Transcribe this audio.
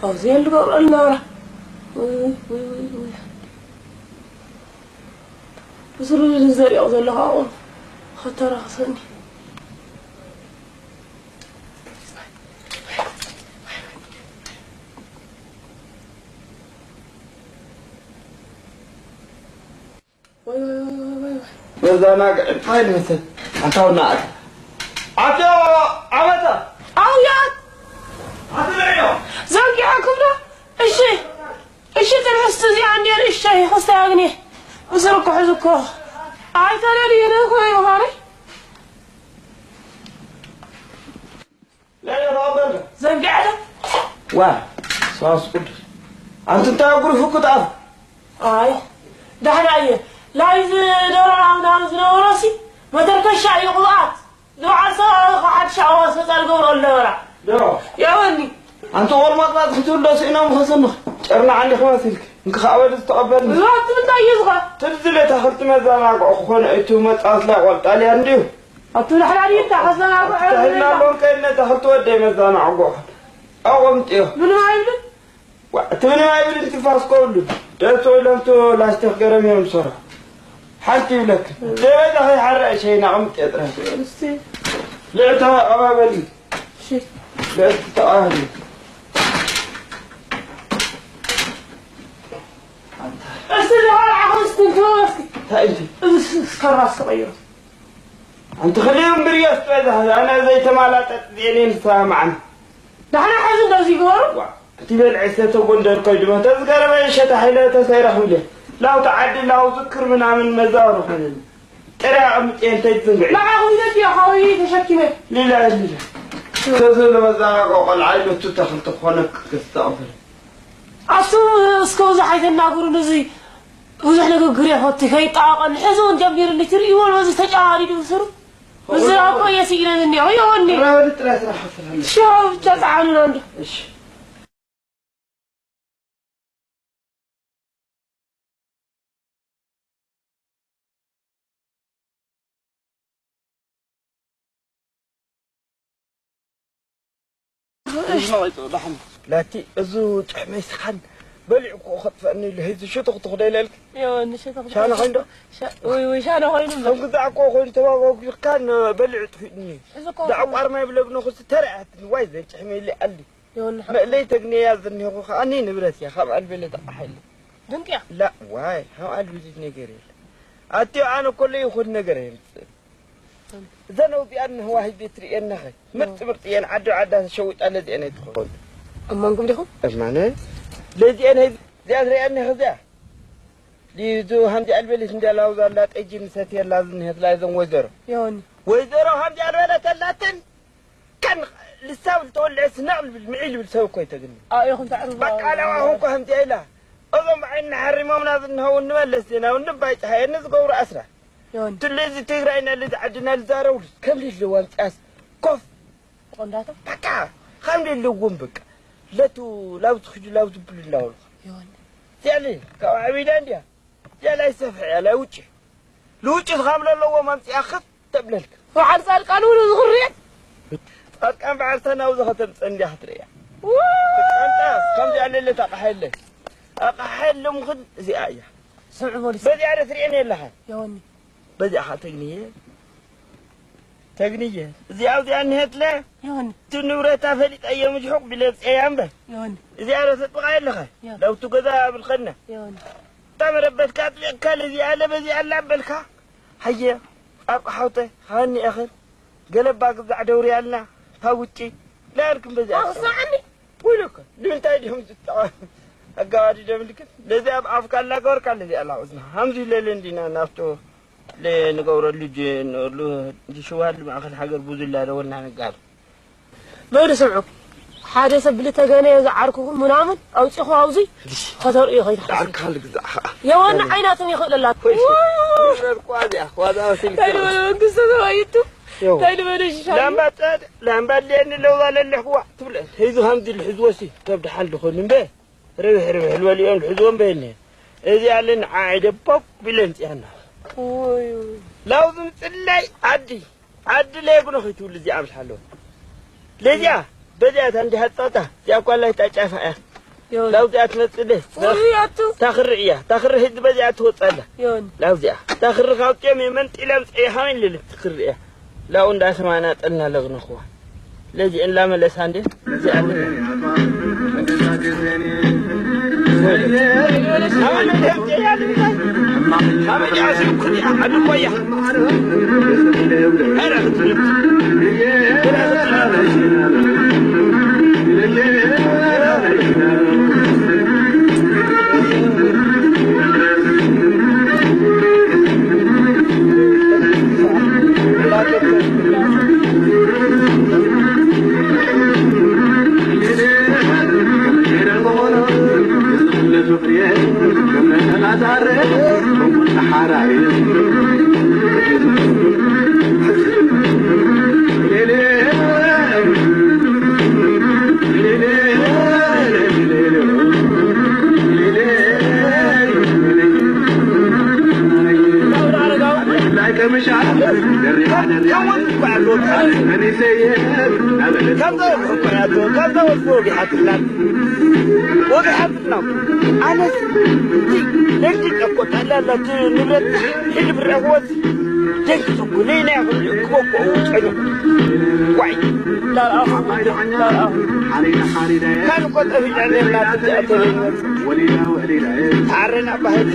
ኣብዚ የሉ ገብረል ነበራ። ውይ፣ ውይ፣ ውይ፣ ውይ። ብስሩ ዘሪኦ ዘለኹ ኣብኡ ከተራኽሰኒ። ወይ፣ ወይ፣ ወይ፣ ወይ፣ ወይ፣ ወይ። መዛናግዒ እንታይ ይመስል? ኣንታ ውና ኣታ። ኣቶ ዓመታ! ኣውያት! ኣቶ ልዕሎ! ዘርጊሐኩም ዶ? እሺ። እሺ፣ ትንሕስቲ እዚኣ እንዴ ንእሽተይ ክስታይ ኣግኒ። ብስርኩ ሕዚ እኮ ኣይተደልዩን እኮ እዩ ምዃነይ። لا يا بابا. ዘርጊዐ ዶ? ዋ፣ ሰዋስ ቅዱስ። ኣንቲ እንታይ ኣጉሪ ፍኩት ኣፍ? ኣይ፣ ዳሕና እየ። ላይዝ ዶሮ ምናምን ዝነበሮሲ መተርከሻ እዩ ቅብኣት። ንበዓል ሰ-፣ ሓድሽ ኣዋስ ነፃ ዝገብሮ ኣለበራ። ዶ? የወኒ። ኣንቲ ቆልማጥማጥ ክትብሎ ስኢኖም ኸሰንኽ። ጨርና ዓንዲ ክመስልክ። እንክ ኸዓ ወዲ ዝተቐበልኒ። እዛ ትብል እንታይ እዩ ዝኻ? ትዝ ኢለ ተኽልቲ መዛናግዒ ክኾነ እቱ መጻወት ላይ ቆልጣልያ እንድዩ። ኣቱ ዳሕና ድዩ እንታ ከዘናግዖ ተሂልና ኣለና? ኣለዎም ከይድና ተኽልቲ ወደይ መዛናግዖ። ኣቆምጥዮ። ምንም ኣይብልን? ዋ፣ እቲ ምንም ኣይብልን፣ ትንፋስ ከብሉ። ደስ ኢሎም፣ እቲ ላስቲክ ገረም እዮም ዝሰርሑ። ሓንቲ ይብለክ። ደበዛ ከይሓርዐ ሸይና ኣቕምጥ እየ ጥራይ። እስቲ። ልዕሊ ተቐባበሊ። እሺ። ልዕሊ ተቐባበሊ። እስቲ ዝቆልዓ ክርስቲ እንትበል እስኪ። እንታይ እዩ? እዚ ስ-፣ ስከራስ ተቐይሩ። ኣንቲ ክልኦም ብርዮስ በዛ፣ ኣነ ዘይተማላጠጥ ዜኔን ዝሰማማዕን። ዳሕና ሕዚ እንደዚ ይግበሩ? ዋ፣ እቲ በልዐ ሰተ ጎንደር ከይዱ መተ ዝገረመ ሸታ ኃይለ ተሰይረኽ ብለ። ላው ተዓዲ ላው ዝክር ምናምን መዛወሪ ኾነኒ። ጥረ ኣቐምጥየ እንተ ይትንግዒ። ንዓኹም ዘድልዮ ሓወይ ተሸኪመ። ሊላ፣ ሊላ። ተዝብለ መዛናግዒ ቆልዓ ኢሉ እቱ ተኽልቲ ክኾነ ክስተቕብል። ኣሱ እስከ ብዙሕ ኣይተናግሩን፣ እዚ ብዙሕ ንግግር የፈቱ ከይጣቐን ሕዚ እውን ጀሚሩኒ ትርእይዎ በዚ ተጫዋሪዱ ብስሩ። ብዝራብ እኮ እየ ስኢነ ዝኒኦ የወኒ። ራበሊ ጥራይ ስራሕ ክስራኒ። ሽሃው ብቻ ጸዓኑና እንዶ። እሺ። ላቲ እዙ ጥሕመይ ስኻን በሊዑ እኮ ኸጥፈእኒ ኢሉ ሄዚ ሽቶ ክትኹደ ኢለልክ። የወኒ ሽቶ ክትኹደ። ሻነ ኾይኑ ዶ? ሻ-፣ ወይ፣ ወይ ሻነ ኾይኑ እምበር። ከም ግዛዕ እኮ ኾይኑ ተባባጉልካን በሊዑ ጥፊእኒ። እዚ እኮ ዳዕቋር ማይ ብለግኖ ኹስ ተረኣትኒ ዋይ ዘን ጭሕመይ ኢለ ኣሊ። የወኒ ሓ-፣ መእለይ ተግንያ ዝኒኹ ኸኣኒ ንብረት እያ ካብ ኣልቤለ ተቃሓይለ። ድንቅያ። ላ ዋይ ካብ ኣልቤለ ነገር የለ። ኣትዮ ኣነ ኮሎ ይኹን ነገር የምጽእ። እዘን ኣውዚኣን ንህዋሂት ዘይትርእየና ኸ? ምርጥ ምርጥ እየን፣ ዓዲ ዓዳ ተሸዊጣ ለዚአን ኣይትኸውን። እማንኩም ዲኹም? እማነ። ለዚአን እዚኣ ትርእየኒ ኸዚኣ? ዲዙ ሃምዚ ኣልበሊት እንዲያ ላውዛ ኣላ ጠጅ ንሰትየላ ዝንሄት ላይ ዘን ወይዘሮ። የወኒ። ወይዘሮ ሃምዚ ኣልበለት ኣላትን ከን ልሳብ ዝተወልዐ ስናቕ ልብል ምዒ ልብል ሰብ እኮ ይተግኒ። ኣኢኹም ተዕርቡ። በቃ ለዋ ኹንኮ ሃምዚ ኢላ። እዞም ብዓይኒ ሓሪሞምና ዝንኸውን ንመለስ ዜናዊ ንባይ ፀሃየ ንዝገብሩ ኣስራ። ዮኒ። ትልዚ ትግራይና ልዚ ዓድና ልዛረብሉ ከም ልለዋ ምፅያስ ኮፍ። ቆንዳታ? በቃ ከም ልለዎም በቃ ለቱ ላውዚ ክጁ ላውዚ ብሉ እናበልኩ። ዮኒ። እዚኣለ ካብ ዓቢዳ እንዲያ እዚኣ ላይ ሰፍሐ እያ ላይ ውጭ ልውጭ ዝኻም ለለዎም ኣምፅያ ክፍ ተብለልክ። በዓል ፃድቃን እውን ዝኽርየት። ፃድቃን በዓል ሰናው ዝኸተምፀ እንዲያ ክትርእያ። ው! ፃንጣ ከምዚኣ ለለ ታቕሓ የለ ኣቕሓ የለ ምኽን እዚኣ እያ። ስምዑ ሞሊስ። በዚኣ ዶ ትርእየኒ ኣለኻ? ዮኒ። በዚኣ ኸዓ ተግንየ። ተግንየ። እዚኣ፣ እዚኣ እኒሀትለ። ዮኒ። እቲ ንብረታ ፈሊጠ እየ ምጅሑቕ ቢለ ኣምፅኤያ እምበር። ዮኒ። እዚኣ ዶ ተጥብቓ ኣለኻ? ዮ። ለውቱ ገዛ ኣብልኸና። ዮኒ። እታ መረበትካ ኣጥቢቕካ ለዚኣ ኣለ በዚኣ ኣላ በልካ። ሃየ፣ ጻድቃ ሓውተ፣ ሃኒ እኽል። ገለባ ግዛዕ ደውርያልና። ካብ ውጪ። ላያልክም በዚኣ ኣኽሳዕኒ። ወይለካ ንምንታይ ድዮም ዝጠቐ ኣጋባዲ ደምልክት ነዚ ኣብ ኣፍካ ኣላገበርካ ለዚ ኣላ እዝና ሃምዚ ለለ እንዲና ናፍቶ ንገብረሉ ጅ-፣ ንገብረሉ ዝሽዋል ማእኸል ሃገር ብዙ ላለ ወና ነጋር። በሉ ስምዑ፣ ሓደ ሰብ ብልተ ገነ ዝዓርኩኹም ምናምን ኣውፂኹ ኣውዚ ከተርእዩ ከይትሓስቡ። ዳዕርካ ልግዛእ ኸዓ። የወን ዓይናቶም ይኽእለላት። ኮይሽ። ይፍረድ ኳዚያ፣ ኳዛ ወሲልካ። እንታይ ልበለ መንግስተ ሰማይ ይቱ? ዮ። እንታይ ልበለ ሽሻ? ላምባ ጸድ-፣ ላምባ ድልየኒ ለውባ ለለሕክዋ ትብለ። ሒዙ ሃምዚ ልሕዝዎ ሲ፣ ሰብ ደሓን ልኾኑ እምበ። ርብሕ ርብሕ ልበልኦም ልሕዝዎ እምበ የለ። እዚ ኣለ ንዓይ ደቦብ ኢለ ምጽኣና። ኦይ። ላውዚ ምጽላይ ዓዲ፣ ዓዲ ለየግኖ ኸይትብሉ እዚኣ ብልሓለሁ። ለዚኣ፣ በዚኣ እታ እንዲህ ኣጻውታ፣ እዚኣ እኳ ላይ ታጫፋ እያ። ዮኒ። ላብዚኣ ትመጽእ ደ? ኡይ፣ ኣቱ። ታኽሪ እያ። ታኽሪ ህጂ በዚኣ ትወጽእ ኣላ። ዮኒ። ላብዚኣ። ታኽሪ ካብትኦም እየ መንጢለ ኣምጽኤ ሃመን ልልት ትኽሪ እያ። ላው እንዳ ሰማና ጠልና ለግነኽዋ። ለዚ እንላ መለሳ እንዴ? እዚኣ ልልት። ካብዛ ወግሓትና ወግሓትና ኣነስ ደንጊጠ እኮ። ጠላላ እቲ ንብረት ሕልፍ ረኽቦት ደንጊጠ እኮ። ነይና ይኹን ክበኮ ውጠኑ። ዋይ፣ ላልኣኹ፣ ላልኣኹ። ካን እኮ ጠፊዐ ነና ትትኣተለኒ። ታረና ባህል።